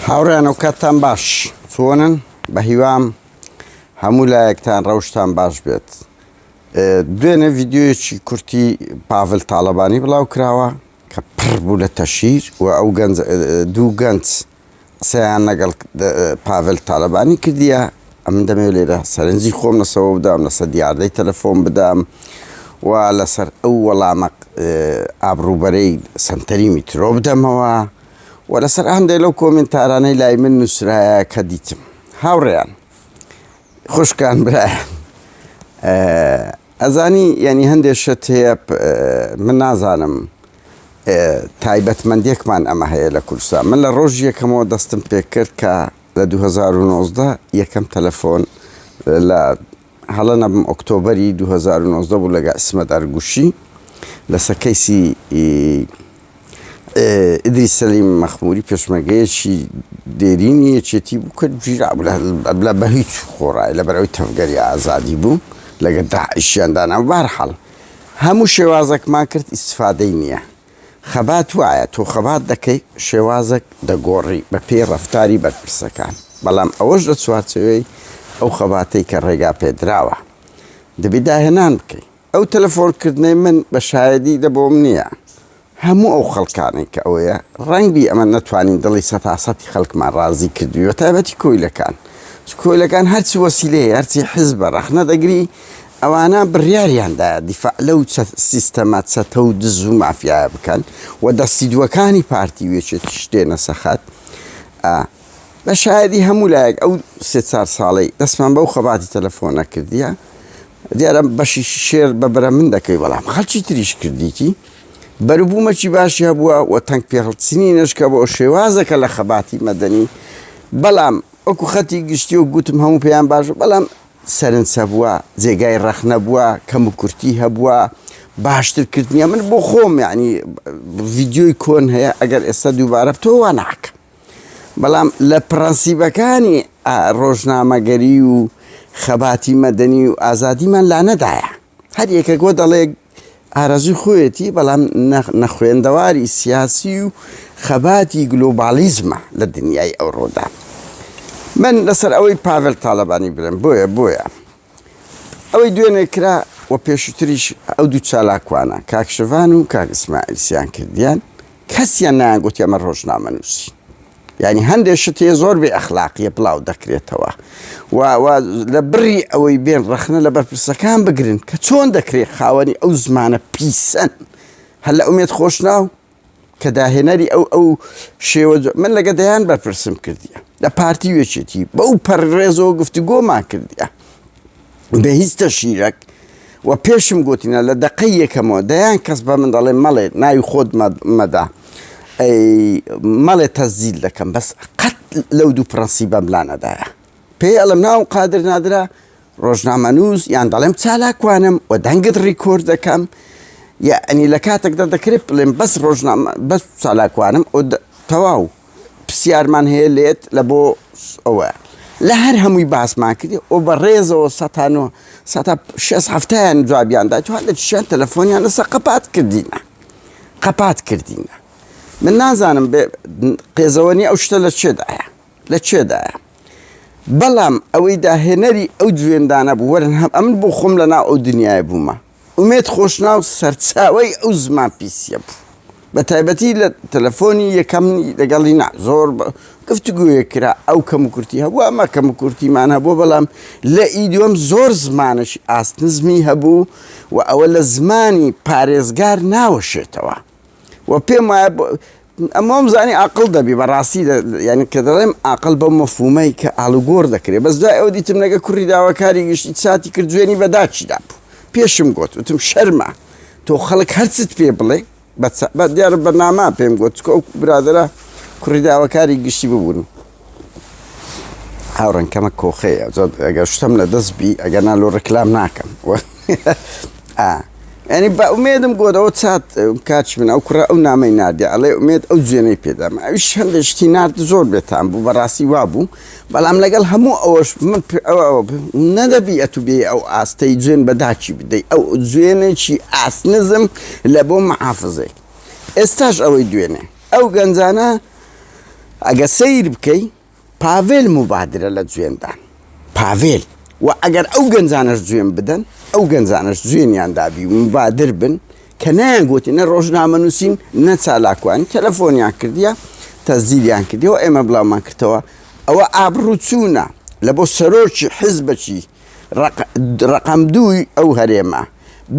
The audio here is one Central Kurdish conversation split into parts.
هاوڕێیان ئەوکاتتان باش چۆنن بەهیوام هەموو لایەکتان ڕەوشتان باش بێت دوێنێ ڤیددیویەکی کورتی پاڤل تاالبانی بڵاو کراوە کە پڕ بوو لە تەشیر و ئەو گەنج دوو گەنج قسەیان لەگەڵ پاڤل تالەبانی کردیە، ئەمن دەمەوێت لێرە سەرنجی خۆم لەسەوە بدەم، لەسەر دیاردەی تەلەفۆن بدەم و لەسەر ئەو وەڵامە ئابڕووبەرەی سەنتەری میترۆ بدەمەوە و لەسەر هەندێک لەو کۆمنتارانەی لای من نووسرایە کە دیتم. هاوڕێیان، خوشکان، برایان، ئەزانی یانی هەندێ شت هەیە من نازانم تایبەتمەندێکمان ئەمە هەیە لە کوردستان من لە ڕۆژ یەکەمەوە دەستم پێکرد کە لە 2009 یەکەم تەلەفۆن لە هەڵە نەبم ئۆکتۆبری 2009 بوو لەگە ئیسمەت ئەرگوشی لەسەر کەیسی ئیدریس سەلیم مەخموری پێشمەرگەیەکی دێرینی یەکێتی بوو کە گیرا بوو لە بە هیچ خۆڕای لەبەر ئەوەی تەڤگەری ئازادی بوو لەگەر داعشیان دانا بەهەرحاڵ هەموو شێوازێکمان کرد ئیستفادەی نییە خەبات وایە تۆ خەبات دەکەی شێوازێک دەگۆڕی بە پێی ڕەفتاری بەرپرسەکان بەڵام ئەوەش لە چوارچێوەی ئەو خەباتەی کە ڕێگا پێدراوە دەبی داهێنان بکەی ئەو تەلەفۆن کردنەی من بە شایەدی دە بۆم نییە هەموو ئەو خەڵکانەی کە ئەوەیە ڕەنگبی ئەمە نەتوانین دڵی سەتاسەتی خەڵکمان ڕازی کردووی بە تایبەتی کۆیلەکان کۆیلەکان هەرچی وەسیلەیە هەرچی حزبە ڕەخنە دەگری ئەوانە بڕیاریان دایە دیفاع لەو سیستەمە چەتە و دز و مافیایە بکەن و دەستی دووەکانی پارتی و یەکێتیش دێنە سەخەت بە شایەدی هەموو لایەک ئەو سێ چار ساڵەی دەستمان بەو خەباتی تەلەفۆنە کردیە دیارە بەشی شێر بە بەرە من دەکەی بەڵام خەڵکی تریش کردیتی بەروبوومەکی باشی هەبووە و تەنگ پێهەڵچنی نەشکە بۆ شێوازەکە لە خەباتی مەدەنی بەڵام وەکو خەتی گشتی و گوتم هەموو پێیان باش بەڵام سەرنج هەبووە جێگای ڕەخنە بووە کەم و کورتی هەبووە باشتر کردنیە من بۆ خۆم یعنی ڤیدیۆی کۆن هەیە ئەگەر ئێستا دووبارە تۆ وا ناکەم بەڵام لە پڕەنسیبەکانی ڕۆژنامەگەری و خەباتی مەدەنی و ئازادیمان لانەدایە. هەر یەکێک وە دەڵێ ئارەزوی خۆیەتی بەڵام نەخوێندەواری سیاسی و خەباتی گلۆبالیزمە لە دنیای ئەوڕۆدا. من لەسەر ئەوەی پاڤێل تاڵەبانی بڵێم بۆیە بۆیە ئەوەی دوێنێ کرا و پێشووتریش ئەو دوو چالاکوانە کاک شڤان و کاک ئیسماعیل سیان کردیان کەسیان نایان گوتی ئەمە ڕۆژنامەنووسی یعنی هەندێک شت هەیە زۆر بێ ئەخلاقیە بڵاو دەکرێتەوە و لە بڕی ئەوەی بێن ڕەخنە لە بەرپرسەکان بگرن کە چۆن دەکرێت خاوەنی ئەو زمانە پیسەن هەر لە ئومێد خۆشناو کە داهێنەری ئەو ئەو شێوە من لەگە دەیان بەرپرسم کردیە لە پارتی و یەکێتی بەو پەڕێزەوە گفتوگۆمان کردیە بە هیچ تەشیرەک و پێشم گوتینە لە دەقەی یەکەمەوە دەیان کەس بە من دەڵێ مەڵێ ناوی خۆت مەدا مەڵێ تەزیل دەکەم بەس قەت لەو دوو پرەنسیبەم لا نەدایە پێی ئەڵم ناوم قادر نادرا ڕۆژنامەنووس یان دەڵێم چالاکوانم و دەنگت ڕیکۆرد دەکەم یعنی لە کاتێکدا دەکرێت بڵێم بەس ڕۆژنامە بەس چالاکوانم و تەواو پرسیارمان هەیە لێت لە بۆ ئەوە لە هەر هەمووی باسمان کردی ئەو بە ڕێزەوە سەتانۆ سەتا شێست هەفتیان جوابیان دا تو لە چیان تەلەفۆنیان لەسەر قەپات کردینە قەپات کردینە من نازانم قێزەوەنی ئەو شتە لە چێدایە لە چێدایە بەڵام ئەوەی داهێنەری ئەو جوێندانە بوو وەرن هەم ئەمن بۆ خۆم لە ناو ئەو دنیای بوومە ئومێد خۆشناو سەرچاوەی ئەو زمان پیسیە بوو بە تایبەتی لە تەلەفۆنی یەکەم لەگەڵی نا زۆر گفتوگویەک کرا ئەو کەم و کورتی هەبوو ئەمە کەم و کورتیمان هەبوو بەڵام لە ئی دووەم زۆر زمانش ئاست نزمی هەبوو و ئەوە لە زمانی پارێزگار ناوەشێتەوە و پێم وایە ئەمەم زانی ئاقل دەبی بەڕاستی یعنی کە دەڵێم ئاقل بەو مەفهومەی کە ئاڵوگۆڕ دەکرێت بەس دوای ئەو دیتم لەگە کوڕی داواکاری گشتی چاتی کرد جوێنی بە داچی دابوو پێشم گوت وتم شەرمە تۆ خەڵک هەرچت پێ بڵێ بە دیارە بەرنامە پێم گوت چکە ئەو برادەرە کوڕی داواکاری گشتی ببوون هاوڕێن کەمە کۆخەیە ئەگەر شتم لە دەست بی ئەگەر نا لۆ ڕکلام ناکەم ینی بە ئومێدم گۆدەوە چات کاچ من ئەو کوڕە ئەو نامەی ناردی ئەڵێ ئومێد ئەو جوێنەی پێدام ئەویش هەندێک شتی نارد زۆر بێتام بوو بەڕاستی وا بوو بەڵام لەگەڵ هەموو ئەوەش من ئەوە نەدەبی ئەتو بێ ئەو ئاستەی جوێن بە داکی بدەی ئەو جوێنێکی ئاست نزم لە بۆ محافزێک ئێستاش ئەوەی دوێنێ ئەو گەنجانە. ئەگە سەیر بکەی پاڤێل موبادرە لە جوێندان پاڤێل و ئەگەر ئەو گەنجانەش جوێن بدەن ئەو گەنجانەش جوێنیان دابی و موبادر بن کە نەیان گوتی نە ڕۆژنامەنووسین نە چالاکوان تەلەفۆنیان کردیە تەسجیلیان کردیەوە ئێمە بڵاومان کردەوە ئەوە ئابڕووچوونە لە بۆ سەرۆکی حزبەکی ڕەقەم دووی ئەو هەرێمە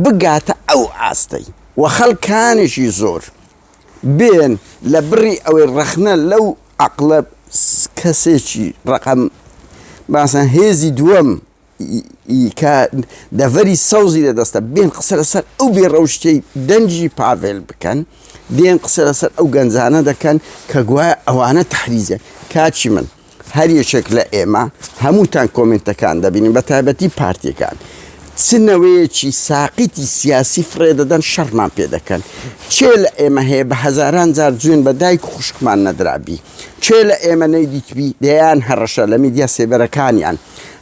بگاتە ئەو ئاستەی و خەڵکانێکی زۆر بێن لە بڕی ئەوەی ڕەخنە لەو عەقڵە کەسێکی ڕەقەم باسان هێزی دووەم کە دەڤەری سەوزی لە دەستە بێن قسە لەسەر ئەو بێ ڕەوشتەی دەنگی پاڤێل بکەن دێن قسە لەسەر ئەو گەنجانە دەکەن کە گوایە ئەوانە تەحریزە کاچی من هەر یەکێک لە ئێمە هەمووتان کۆمێنتەکان دەبینن بە تایبەتی پارتیەکان چ نەوەیەکی ساقیتی سیاسی فڕێ دەدەن شەڕمان پێ دەکەن کێ لە ئێمە هەیە بە هەزاران جار جوێن بە دایک و خوشکمان نەدرابی کێ لە ئێمە نەیدیتبی دەیان هەڕەشە لە میدیا سێبەرەکانیان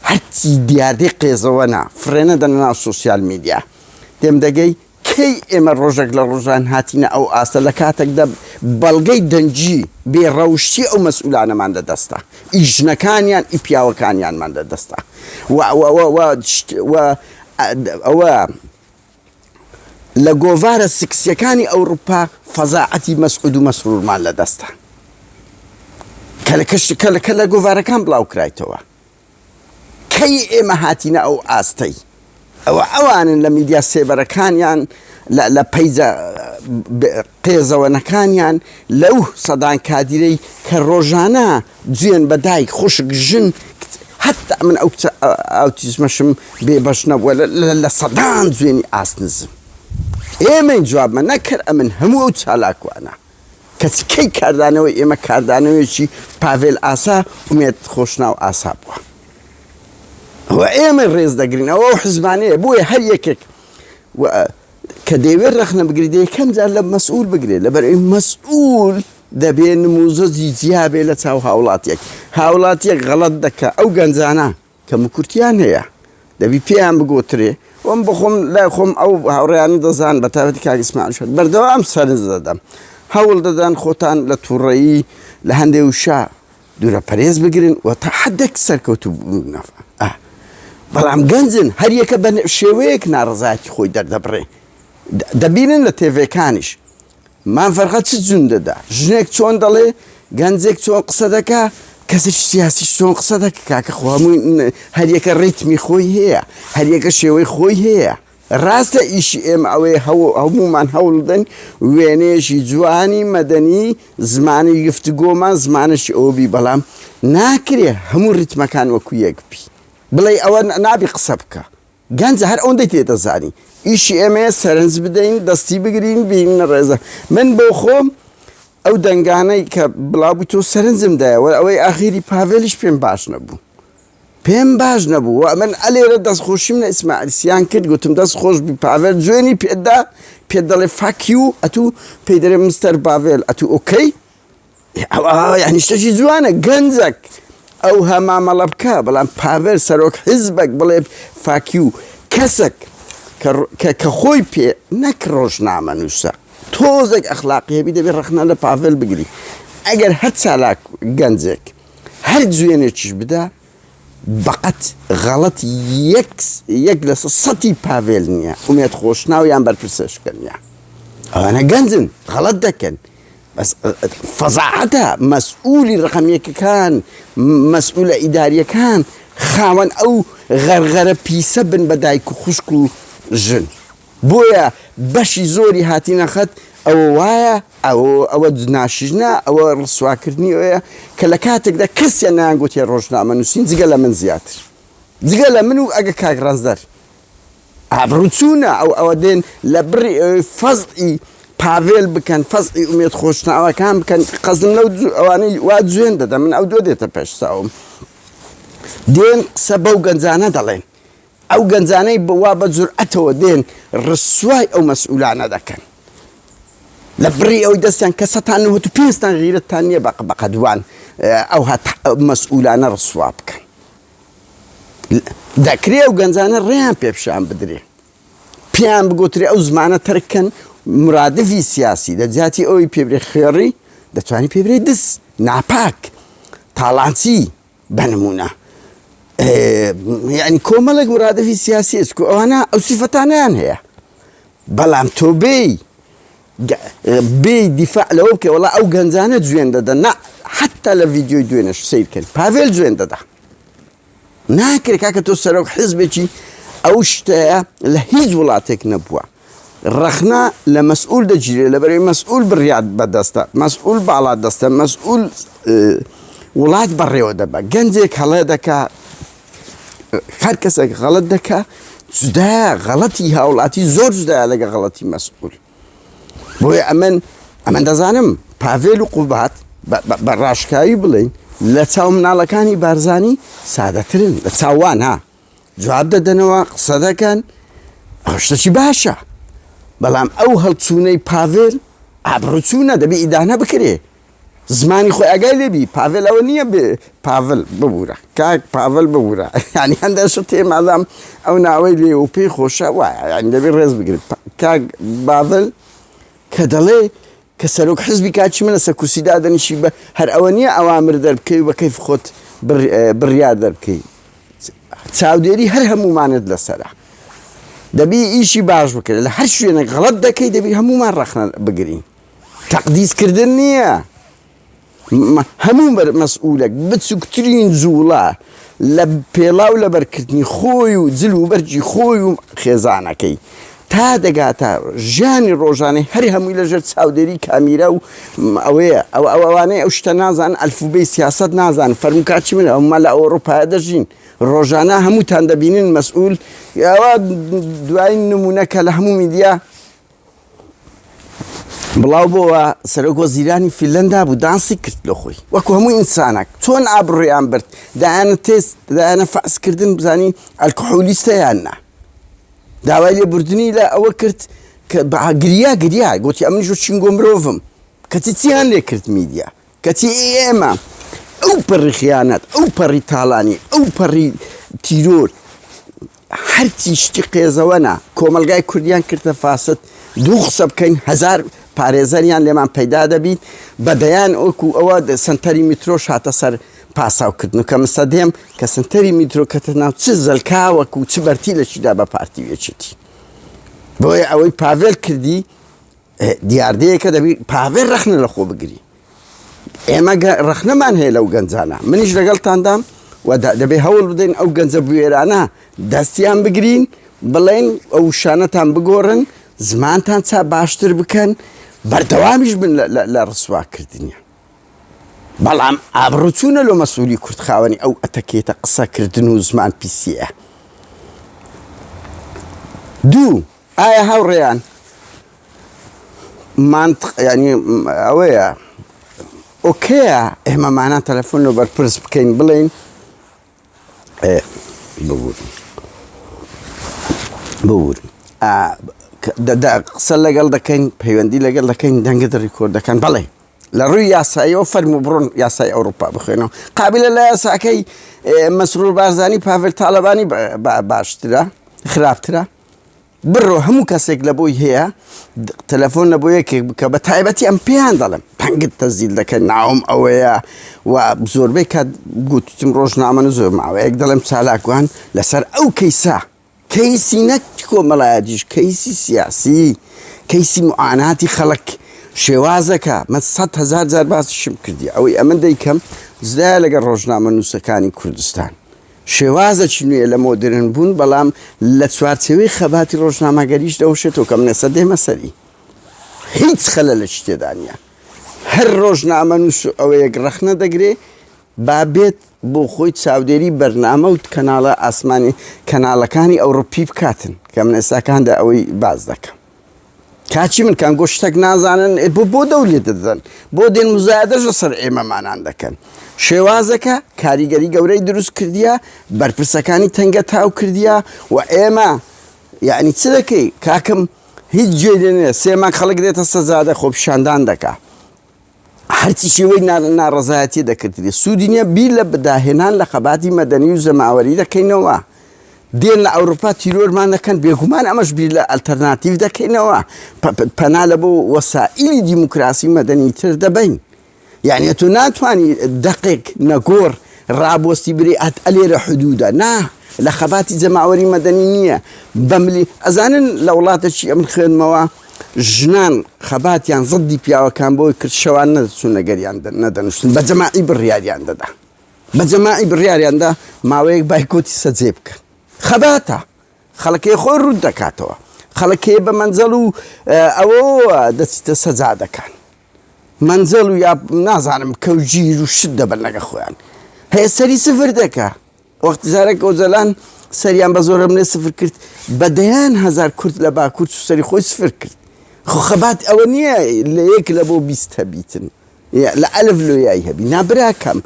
هەرچی دیاردەی قێزەوەنە فڕێ نەدەنە ناو سۆسیال میدیا تێم دەگەی کەی ئێمە ڕۆژێک لە ڕۆژان هاتینە ئەو ئاستە لە کاتێکدا بەڵگەی دەنگی بێ ڕەوشتی ئەو مەسئولانەمان لە دەستە ئی ژنەکانیان ئی پیاوەکانیانمان لە دەستە و و ئەوە لە گۆڤارە سکسیەکانی ئەوروپا فەزاعەتی مەسعود و مەسرورمان لە دەستە کە لە کەش کە لە گۆڤارەکان بڵاو کرایتەوە کەی ئێمە هاتینە ئەو ئاستەی ئەوە ئەوانن لە میدیا سێبەرەکانیان لە پەیجە قێزەوەنەکانیان لەو سەدان کادیرەی کە ڕۆژانە جوێن بە دایک خوشک ژن حتا من ئەو کچە ئاوتیزمەشم بێ بەش نەبووە لە سەدان جوێنی ئاست نزم ئێمەین جوابمە نەکرد ئەمن هەموو ئەو چالاکوانە کەچی کەی کاردانەوەی ئێمە کاردانەوەیەکی پاڤێل ئاسا ئومێد خۆشناو ئاسا بووە ئەوە ئێمە ڕێز دەگرین ئەوە ئەو حزبانەیە بۆیە هەر یەکێک کە دەیەوێت ڕەخنە بگرێت یەکەم جار لە مەسئول بگرێت لەبەر ئەوی مەسئول دەبێ نموزەجی جیا بێ لە چاو هاوڵاتیەک هاوڵاتیەک غەڵەت دەکا ئەو گەنجانە کەموکورتیان هەیە دەبی پێیان بگۆترێ وم بخۆم لای خۆم ئەو هاوڕێیانە دەزان بە تایبەتی کاک ئیسماعیل شەر بەردەوام سەرنج دەدەم هەوڵ دەدەن خۆتان لە تووڕەیی لە هەندێ وشە دوورە پەرێز بگرن و تا حدێک سەرکەوتوو بوونەوە بەڵام گەنجن هەریەکە بە شێوەیەک ناڕەزایەتی خۆی دەردەبڕێ دەبینن لە تێڤێکانیش مام فەرخە چ جون دەدا ژنێک چۆن دەڵێ گەنجێک چۆن قسە دەکا کەسێکی سیاسیش چۆن قسە دەکە کاکە خۆ هەمووی هەریەکە ڕیتمی خۆی هەیە هەریەکە شێوەی خۆی هەیە ڕاستە ئیشی ئێمە ئەوەیە هەموومان هەوڵدەن وێنەیەکی جوانی مەدەنی زمانی گفتگۆمان زمانێکی ئەوە بی بەڵام ناکرێ هەموو ڕیتمەکان وەکو یەک بی بڵێ ئەوە نابی قسە بکە گەنجە هەر ئەوەندەی پێ دەزانی ئیشی ئێمەیە سەرنج بدەین دەستی بگرین بینە ڕێزە من بۆ خۆم ئەو دەنگانەی کە بڵاو بوو تۆ سەرنجم دایەوە ئەوەی ئاخیری پاڤێلیش پێم باش نەبوو پێم باش نەبوو و من ئەلێرە دەستخۆشیم لە ئیسماعیل سیان کرد گوتم دەست خۆش بی پاڤێل جوێنی پێدا پێت دەڵێ fuck you ئەتوو پێی دەرێ مستەر پاڤێل ئەتوو okay یعنی شتێکی جوانە گەنجەک ئەو هە مامەڵە بکە بەڵام پاڤێل سەرۆک حیزبەک بڵێ fuck you کەسێک کە خۆی پێ نەک ڕۆژنامە نووسە تۆزێک ئەخلاقی هەبی دەبێ ڕەخنە لە پاڤێل بگری ئەگەر هەر چالاک گەنجێک هەر جوێنێکیش بدا بەقەت غەڵەت یەک یەک لە سەتی پاڤێل نییە ئومێد خۆشناو یان بەرپرسەشکە نییە ئەوانە گەنجن غەڵەت دەکەن بەس فەزاعەتە مەسئولی ڕقم یەکەکان مەسئولە ئیداریەکان خاوەن ئەو غەرغەرە پیسە بن بە دایک و خوشک و ژن بۆیە بەشی زۆری هاتینە خەت ئەوە وایە ئەوە ئەوە ناشیرنە ئەوە ڕسواکردنی ئەوەیە کە لە کاتێکدا کەسیان نایانگوتێ ڕۆژنامە نووسین جگە لە من زیاتر جگە لە من و ئەگە کاک ڕەنجدەر ئابڕووچوونە ئەو ئەوە دێن لە بڕی ئەوەی فەزعی پاڤێل بکەن فەزعی ئومێد خۆشناوەکان بکەن قەزم لەو ئەوانەی وا جوێن دەدەن من ئەو دووە دێتە پێش چاوم دێن قسە بەو گەنجانە دەڵێن ئەو گەنجانەی وا بە جورئەتەوە دێن ڕسوای ئەو مەسئولانە دەکەن لە بڕی ئەوەی دەستیان کە سەتان نهوت و پێستان غیرەتتان نییە بە بەقەدوان ئەو مەسئولانە ڕسوا بکەن دەکرێ ئەو گەنجانە ڕێیان پێ پیشان بدرێ پێیان بگوترێ ئەو زمانە تەرکەن مرادفی سیاسی لە جیاتی ئەوی پێبرێ خوێڕی دەتوانی پێبرێ دز. ناپاک، تاڵانچی بە نموونە. یعنی کۆمەڵێک مرادفی سیاسی ئەچکو ئەوانە ئەو سیفەتانیان هەیە. بەڵام تۆ بێی بێی دیفاع لەوە بکەی وەڵا ئەو گەنجانە جوێن دەدەن نا حتا لە ڤیدیۆی دوێنێش سەیر کەن پاڤێل جوێن دەدا. ناکرێ کاکە تۆ سەرۆک حزبێکی ئەو شتەیە لە هیچ وڵاتێک نەبووە ڕەخنە لە مەسئول دەگیرێ لەبەرەی مەسئول بڕیات بەدەستە مەسئول باڵا دەستە مەسئول وڵات بەڕێوە دەبە گەنجێک هەڵێ دەکا هەر کەسێک غەڵت دەکا جودایە غەڵەتی هاوڵاتی زۆر جودایە لەگە غەڵەتی مەسئول بۆیە ئەمن ئەمن دەزانم پاڤێل و قوبات بە ڕاشکاوی بڵێین لە چاو مناڵەکانی بارزانی سادەترن لە چاوان ها جواب دەدەنەوە قسە دەکەن ئەو شتەکی باشە بەڵام ئەو هەڵچوونەی پاڤێل ئابڕوچوونە دەبێ ئیدانە بکرێ زمانی خۆی ئاگای لێ بی پاڤێل ئەوە نییە بێ پاڤل ببوورە کاک پاڤل ببوورە یعنی هەندێک شت هەیە مادام ئەو ناوەی لێ و پێی خۆشە وایە یعنی دەبێ ڕێز بگرێت کاک باڤل کە دەڵێ کە سەرۆک حزبی کاچی منە سەر کورسی دادەنیشی بە هەر ئەوە نییە ئەوامر دەربکەی و بە کەیف خۆت بڕیار دەربکەی چاودێری هەر هەمومانت لەسەرە دەبی ئیشی باش بکرێت لە هەر شوێنێک غەڵەت دەکەی دەبی هەمومان ڕەخنە بگرین تەقدیس کردن نییە هەموو مەسئولێک بچووکترین جووڵە لە پێڵاو لەبەرکردنی خۆی و جل و بەرگی خۆی و خێزانەکەی تا دەگاتە ژیانی ڕۆژانەی هەر هەمووی لەژێر چاودێری کامیرا و ئەوەیە ئەو ئەوانەی ئەو شتە نازان ئەلفوبێی سیاسەت نازان فەرموو کاچی من ئەوما لە ئەوروپایە دەژین ڕۆژانە هەمووتان دەبینن مەسئول ئەوە دوایین نمونە کە لە هەموو میدیا بڵاو بۆوە سەرۆک وەزیرانی فیلەندا بوو دانسی کرد لە خۆی وەکو هەموو ئینسانەک چۆن ئابڕویان برد دایانە تێست دایانە فەحسکردن بزانی ئەلکحولیستە یان نا داوای لێبوردنی لە ئەوە کرد کە گریا گریا گوتی ئەمنیش چینگۆ مرۆڤم کەچی چیان لێ کرد میدیا کەچی ئێمە ئەو پەڕی خیانەت، ئەو پەڕی تاڵانی، ئەو پەڕی تیرۆر، هەرچی شتی قێزەوەنە، کۆمەڵگای کوردیان کردە فاسد، دوو قسە بکەین هەزار پارێزەریان لێمان پەیدا دەبیت، بە دەیان وەکو ئەوە سەنتەری میترۆش هاتە سەر پاساوکردن و کە من سەدێم کە سەنتەری میترۆ کەتە ناو چ زەلکاوەک و چ بەرتیلێکی دا بە پارتی و یەکێتی. بۆیە ئەوەی پاڤێل کردی دیاردەیەکە دەبی پاڤێل ڕەخنە لە خۆ بگری ئێمە ڕەخنەمان هەیە لەو گەنجانە منیش لەگەڵتاندام و دەبێ هەوڵ بدەین ئەو گەنجە بوێرانە دەستیان بگرین بڵێن ئەو شانەتان بگۆڕن زمانتان چا باشتر بکەن بەردەوامیش بن لە ڕسواکردنیان بەڵام ئابڕوچوونە لۆ مەسئولی کورد خاوەنی ئەو ئەتەکێتە قسەکردن و زمان پیسیە دوو ئایا هاوڕێیان مانتق یعنی ئەوەیە ئۆکەیە ئێمەمانان تەلەفۆن لە بەرپرس بکەین بڵێین ببورن ببورن قسە لەگەڵ دەکەین پەیوەندی لەگەڵ دەکەین دەنگت ڕیکۆرد دەکەن بەڵێ لە ڕووی یاساییەوە فەرموو بڕۆن یاسای ئەوروپا بخوێنەوە قابلە لە یاساکەی مەسرور بارزانی پاڤل تاالبانی باشترە خراپترە بڕۆ هەموو کەسێک لە بۆی هەیە تەلەفۆن لە بۆ یەکێک بکە بە تایبەتی ئەم پێیان دەڵێم پەنگت تەزیل دەکەن ناوم ئەوەیە و زۆربەی کات گوتم ڕۆژنامەن و زۆر ماوەیەک دەڵێم چالاکوان لەسەر ئەو کەیسە کەیسی نەک کۆمەڵایەتیش کەیسی سیاسی کەیسی معاناتی خەڵک شێوازەکە من 100 هزار جار باسیشم کردی ئەوەی ئەمن دەیکەم زدایە لەگەڵ ڕۆژنامە نووسەکانی کوردستان شێوازێکی نوێ لە مۆدرن بوون، بەڵام لە چوارچێوەی خەباتی ڕۆژنامەگەریش دەوەشێتەوە کە من ئێستا دێمە سەری. هیچ خەلەلێکی تێدا نییە. هەر ڕۆژنامەنووس و ئەوەیەک ڕەخنە دەگرێ با بێت بۆ خۆی چاودێری بەرنامە و کەناڵە ئاسمانی کەناڵەکانی ئەوڕۆپی بکاتن کە من ئێستاکاندا ئەوەی باس دەکەم. کاچی من کانگۆ شتەک نازانن بۆ بۆ دەو لێ دەدەن بۆ دێن مزایدەش لەسەر ئێمەمانان دەکەن شێوازەکە کاریگەری گەورەی دروست کردیە بەرپرسەکانی تەنگە تاو کردیە و ئێمە یعنی چ دەکەی کاکم هیچ گوێ لێ نییە سێ مانگ خەڵک دێتە سەجادە خۆپیشاندان دەکا هەرچی شێوەی ناڕەزایەتی دەکردرێت سوودی نییە بیر لە داهێنان لە خەباتی مەدەنی و جەماوەری دەکەینەوە دێن لە ئەوروپا تیرۆرمان دەکەن بێگومان ئەمەش بیر لە ئەلتەرناتیڤ دەکەینەوە پەنا لە بۆ وەسائیلی دیموکراسی مەدەنی تر دەبەین. یعنی تۆ ناتوانی دەقێک نەگۆڕ ڕابۆستی برێ ئەت ئەلێرە حدودە نا لە خەباتی جەماوەری مەدەنی نییە بەملی ئەزانن لە وڵاتەکی ئەمن خوێنمەوە ژنان خەباتیان زدی پیاوەکان بۆی کرد شەوان نەدەچوون لەگەریان نەدەنووسن بە جەماعی بڕیاریان دەدا بە جەماعی بڕیاریاندا ماوەیەک بایکۆتی سەجێ بکەن خەباتە خەڵکەی خۆی ڕووت دەکاتەوە خەڵکەیە بە مەنجەڵ و ئەوە دەچیتە سەجادەکان مەنجەڵ و یا نازانم کەوگیر و شت دەبەن لەگە خۆیان هەیە سەری سفر دەکا وەختی جارێک ئۆجەلان سەریان بە زۆرەملێ سفر کرد بە دەیان هەزار کورد لە باکوور چوو سەری خۆی سفر کرد خۆ خەبات ئەوە نییە لە یەک لە بۆ 20 هەبیتن لە ئەلف لۆیای هەبی نابراکەم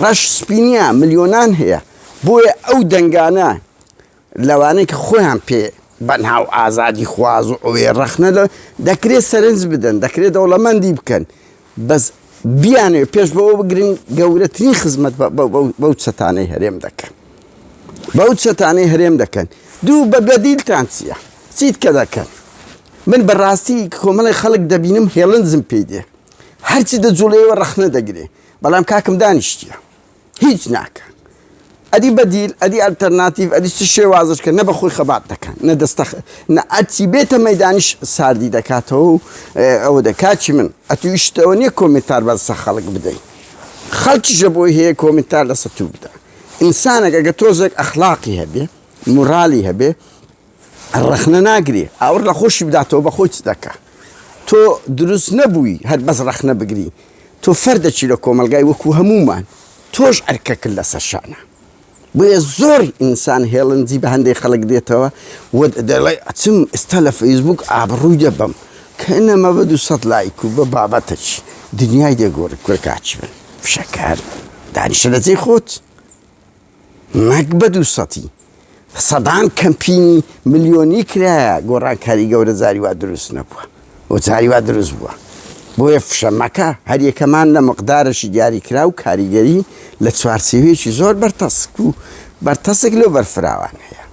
ڕەش سپی نییە ملیۆنان هەیە بۆیە ئەو دەنگانە لەوانەی کە خۆیان پێ بەناو ئازادی خواز و ئەوێ ڕەخنە لە دەکرێت سەرنج بدەن دەکرێت دەوڵەمەندی بکەن بەس بیانەوێت پێش بەوە بگرن گەورەترین خزمەت بەو چەتانەی هەرێم دەکەن بەو چەتانەی هەرێم دەکەن دوو بە بەدیلتان چییە چیت کە دەکەن من بەڕاستی کۆمەڵی خەڵک دەبینم هێڵنجم پێی دێ هەرچی دەجوڵێەوە ڕەخنە دەگرێ بەڵام کاکم دانیشتیە هیچ ناکا ئەدی بەدیل ئەدی ئەلتەرناتیڤ ئەدی چ شێوازش کە نە بەخۆی خەبات دەکەن نە دەستە نە ئەچی بێتە مەدانیش ساردی دەکاتەوە و ئەوە دەکاچی من ئەتو ئیشتەوە نییە کۆمنتار بەسە خەڵک بدەیت خەڵکیشە بۆی هەیە کۆمنتار لەسە تو بدە ئینسانێک ئەگە تۆزێک ئەخلاقی هەبێ مورالی هەبێ ڕەخنە ناگری ئاوڕ لە خۆشی بداتەوە بە خۆی چ دەکا تۆ دروست نەبووی هەر بەس ڕەخنە بگری تۆ فەردەکی لە کۆمەلگای وەکو هەمومان تۆش ئەرکەکرد لەسەر شانە بۆیە زۆر ئینسان هێڵنجی بە هەندێک خەڵک دێتەوە و دەڵێ ئەچم ئێستا لە فەیسبوک ئابڕووی دەبەم کە نەمە بە 200 لایک و بە بابەتەکی دنیای دەگۆڕی کورکاچی بن فشەکار دانیشە لە جێی خۆت نەک بە دووسەتی سەدان کەمپینی ملیۆنی کرایە گۆڕانکاری گەورە جاری وا دروست نەبووە و جاری وا دروست بووە بۆیە فشە مەکە هەریەکەمان لە مقدارەشی دیاریکرا و کاریگەری لە چوارچێوەیەکی زۆر بەرتەسک و بەرتەسک لەو بەرفراوان هەیە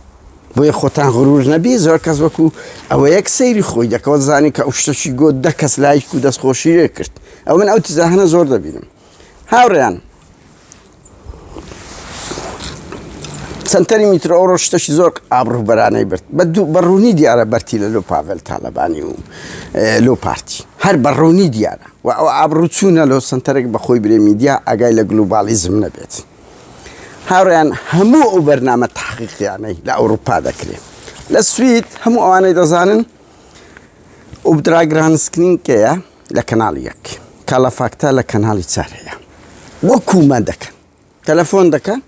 بۆیە خۆتان غرور نەبی زۆر کەس وەکو ئەوەیەک سەیری خۆی دەکەوە زانی کە ئەو شتەشی گۆت دە کەس لایک و دەستخۆشی لێ کرد ئەو من ئەو تزاهنە زۆر دەبینم هاوڕێیان سنتەری میترۆ ئەوڕۆ شتەشی زۆر ئابڕووبەرانەی برد بە دوو بە ڕوونی دیارە بەرتی لە لۆ پاڤێل تالەبانی و لۆ پارتی هەر بە ڕوونی دیارە و ئەو ئابڕوو چوونە لۆ سنتەرێک بە خۆی برێ میدیا ئاگای لە گلوبالیزم نەبێت هاوڕیان هەموو ئەو بەرنامە تحقیقیانەی لە ئەوروپا دەکرێت لە سوید هەموو ئەوانەی دەزانن Uppdrag granskning ەیە لە کەناڵی یەک Kalla Fakta لە کەناڵی چار هەیە وەکومان دەکەن تەلەفۆن دەکەن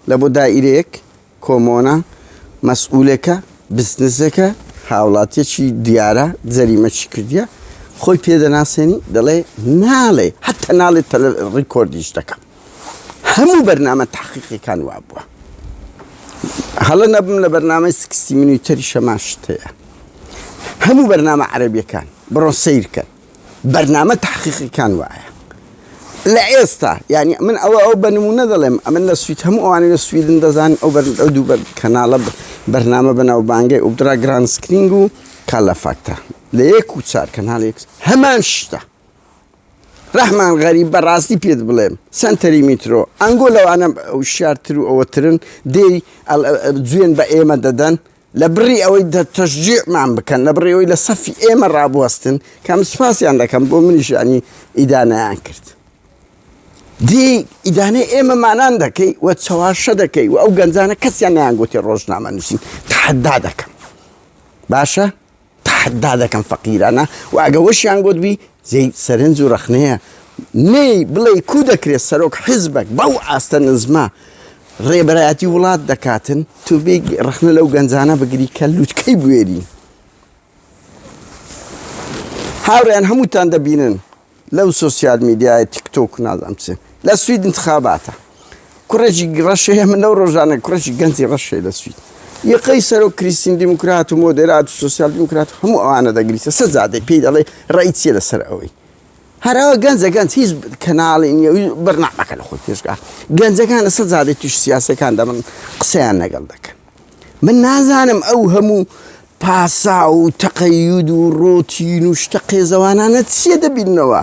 لە بۆ دائیرەیەک کۆمۆنە مەسئولێکە بزنسێکە هاوڵاتیەکی دیارە جەریمەکی کردیە خۆی پێ دەناسێنی دەڵێ ناڵێ حتا ناڵێ ڕیکۆردیش دەکەم هەموو بەرنامە تحقیقەکان وابووە هەڵە نەبم لە بەرنامەی sixty minuter ی شەمان شت هەیە هەموو بەرنامە عەرەبیەکان بڕۆن سەیرکەن بەرنامە تحقیقەکان وایە لە ئێستا یعنی من ئەوە ئەو بە نمونە دەڵێم ئەمن لە سوید هەموو ئەوانەی لە سویدن دەزان ئەو بەر ئەو دوو بەر کەناڵە بەرنامە بەناوبانگەی Uppdrag granskning و Kalla Fakta لە یەک و چار کەناڵێک هەمان شتە ڕەحمان غەریب بەڕاستی پێت بڵێم سەنتەری میترۆ ئەنگۆ لەوانە وشیارتر و ئەوەترن دێی جوێن بە ئێمە دەدەن لە بڕی ئەوەی تەشجیعمان بکەن لە بڕی ئەوەی لە سەفی ئێمە ڕابوەستن کەم سوپاسیان دەکەم بۆ منیش ینی ئیدانەیان کرد دی ئیدانەی ئێمەمانان دەکەی و چەواشە دەکەی و ئەو گەنجانە کەسیان نیان گوتی ڕۆژنامە نووسین تەحەدا دەکەم باشە تەحەدا دەکەم فەقیرانە و ئەگە وەشیان گوت بی جێی سەرنج و ڕەخنەیە نەی بڵێی کو دەکرێت سەرۆک حیزبەک بەو ئاستە نزمە ڕێبەرایەتی وڵات دەکاتن تو بێ ڕەخنە لەو گەنجانە بگری کە لوتکەی بوێری هاوڕێیان هەمووتان دەبینن لەو سۆسیال میدیایە تیکتۆک و نازانم چ لە سوید انتخاباتە کوڕێکی ڕەش هەیە من لەو ڕۆژانە کوڕێکی گەنجی ڕەش هەیە لە سوید یەقەی سەرۆک کریستین دیموکرات و مۆدێرات و سۆسیال دیموکرات و هەموو ئەوانە دەگریتە سەجادەی پێی دەڵێ ڕێی چییە لەسەر ئەوەی هەراوە گەنجە گەنج هیچ کەناڵی نییە و بەرنامەکە لە خۆی پێشگا گەنجەکان لەسەر جادەی توش سیاسەکان دەبن قسەیان لەگەڵ دەکەن من نازانم ئەو هەموو پاساو و تەقەیود و ڕۆتین و شتە قێزەوانانە چییە دەبیننەوە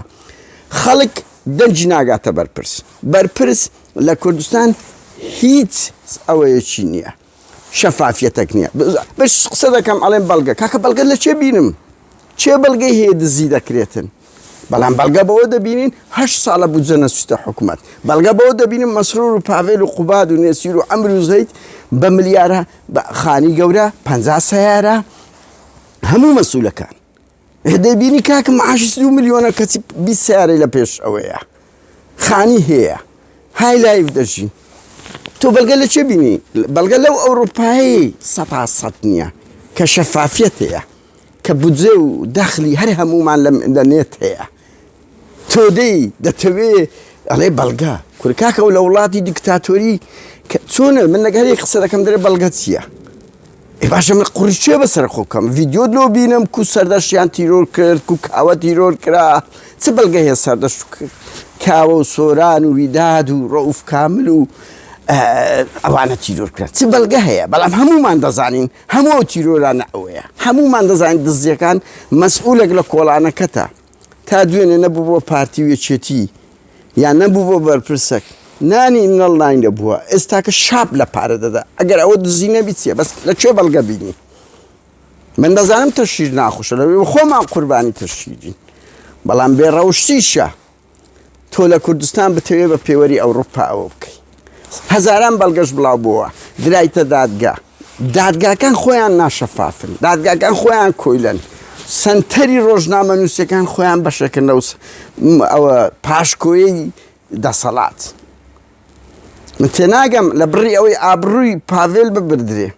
خەڵک. دەنگی ناگاتە بەرپرس. بەرپرس لە کوردستان هیچ ئەوەیەکی نییە. شەفافیەتەک نییە. بەش قسە دەکەم ئەڵێم بەڵگە. کاکە بەڵگە لە چێ بینم؟ چێ بەڵگەی هەیە دزی دەکرێتن؟ بەڵام بەڵگە بەوە دەبینین هەشت ساڵە بودجە نەچووتە حکومەت. بەڵگە بەوە دەبینم مەسرور و پاڤێل و قوباد و نێچیر و عەمر و زەید بە ملیارە بە خانی گەورە 50 سەیارە هەموو مەسولەکان. دەبینی کاکە معاشی 2 ملیۆنە کەچی 20 سیارەی لە پێش ئەوەیە خانی هەیە های لایف دەژی تۆ بەڵگە لە چێ بینی بەڵگە لەو ئەوروپایی سەتا سەد نییە کە شەفافیەت هەیە کە بودجە و دەخلی هەر هەمومان لە نێت هەیە تۆ دێی دەتەوێ ئەڵێ بەڵگە کورە کاکە ئەو لە وڵاتی دیکتاتۆری چۆنە من لەگەر یەک قسە دەکەم دەرێ بەڵگە چییە؟ ئێ باشە من قوڕی چێ بەسەر خۆ بکەم ڤیدیۆت لۆ بینم کو سەردەشتیان تیرۆر کرد کو کاوە تیرۆر کرا چ بەڵگە هەیە سەردەشت کاوە و سۆران و ویداد و ڕەوف کامل و ئەوانە تیرۆر کرا چ بەڵگە هەیە بەڵام هەمومان دەزانین هەموو ئەو تیرۆرانە ئەوەیە هەمومان دەزانین دزیەکان مەسئولێک لە کۆڵانەکەتە تا دوێنێ نەبوو بۆ پارتی و یەکێتی یان نەبوو بۆ بەرپرسەک نانی منەڵ ناین دەبووە ئێستاکە شاپ لە پارە دەدا ئەگەر ئەوە دزی نەبی چیە بەس لە کوێ بەڵگە بینی من دەزانم تەشیر ناخۆشە لەوێ خۆمان قوربانی تەشیرین بەڵام بێ ڕەوشتیشە تۆ لە کوردستان بتەوێ بە پێوەری ئەوروپا ئەوە بکەی هەزاران بەڵگەش بڵاو بووە درایتە دادگا دادگاکان خۆیان ناشەفافن دادگاکان خۆیان کۆیلەن سەنتەری ڕۆژنامە نووسەکان خۆیان بەشێکن لەو ئەوە پاشکۆیەی دەسەڵات من تێناگەم لە بڕی ئەوەی ئابڕووی پاڤێل ببردرێ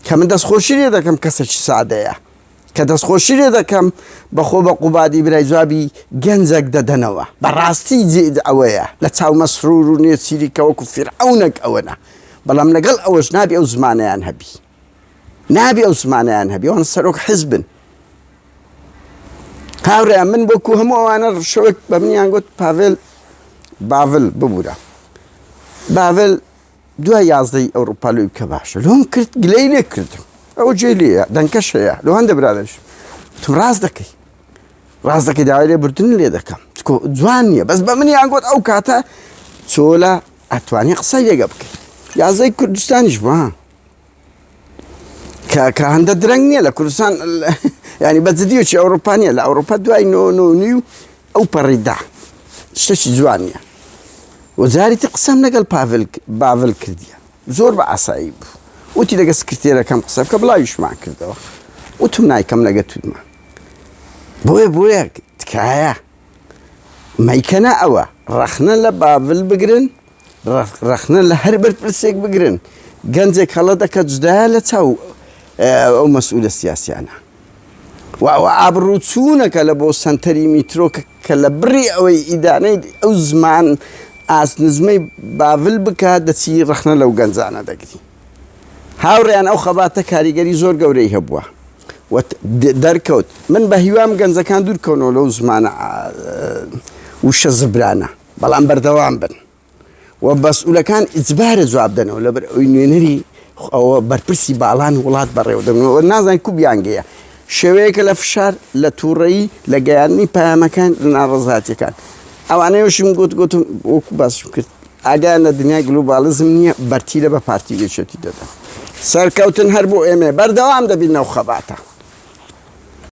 کە من دەستخۆشی لێ دەکەم کەسێکی سادەیە کە دەستخۆشی لێ دەکەم بەخۆ بە قوبادی برای جوابی گەنجێک دەدەنەوە بەڕاستی ئەوەیە لە چاو مەسرور و نێچیری کە وەکو فیرعەونێک ئەوەنە بەڵام لەگەڵ ئەوەش نابی ئەو زمانیان هەبی نابی ئەو زمانیان هەبی ئەوان سەرۆک حزبن هاوڕێیان من وەکو هەموو ئەوانە شەوێک بە منیان گوت پاڤێل باڤل ببوورە باڤل دوای یازدەی ئەوڕوپا لۆی بکە باشە لۆم کرد گلەی لێ کردم ئەوە جێ لێیە دەنکەش هەیە لۆ هەندە برادەریش وتم ڕاست دەکەی ڕاست دەکەی داوای لێ بردن لێ دەکەم چکۆ جوان نییە بەس بە منیان گوت ئەو کاتە چۆلە ئەتوانی قسەی لێگە بکەی یازدەی کوردستانیش بوو کە کە هەندە درەنگ نییە لە کوردستان ینی بە جدیەکی ئەوروپا نییە لە ئەوروپا دوای نۆ نۆ نیو ئەو پەڕی دا شتێکی جوان نییە وەجاری تر قسەم لەگەڵ پاڤل باڤل کردیە زۆر بە ئاسایی بوو وتی لەگە سکرتێرەکەم قسە بکە بڵاویشمان کردەوە وتم نایکەم لەگە توتمان بۆیە بۆیە تکایە مەیکەنە ئەوە ڕەخنە لە باڤل بگرن ڕەخنە لە هەر بەرپرسێک بگرن گەنجێک هەڵە دەکە جودایە لە چاو ئەو مەسئولە سیاسیانە و ئەوە ئابڕووچوونەکە لە بۆ سەنتەری میترۆ کە لە بڕی ئەوەی ئیدانەی ئەو زمان ئاست نزمەی باڤل بکە دەچی ڕەخنە لەو گەنجانە دەگری هاوڕێیان ئەو خەباتە کاریگەری زۆر گەورەی هەبووە و دەرکەوت من بە هیوام گەنجەکان دوورکەونەوە لەو زمانە وشە زبرانە بەڵام بەردەوام بن و مەسئولەکان ئیجبارە جواب دەنەوە لەبەر ئەوی نوێنەری ئەوە بەرپرسی باڵان وڵات بەڕێوە دەبنەوە نازانین کو بیانگەیە شێوەیەکە لە فشار لە تووڕەیی لە گەیاندنی پەیامەکان لە ناڕەزاتیەکان ئەوانەیەشم گوت گوتم وەکو باسم کرد ئاگایان لە دنیای گلوبالیزم نییە بەرتیلە بە پارتی و یەکێتی دەدەن سەرکەوتن هەر بۆ ئێمەیە بەردەوام دەبین لەو خەباتە.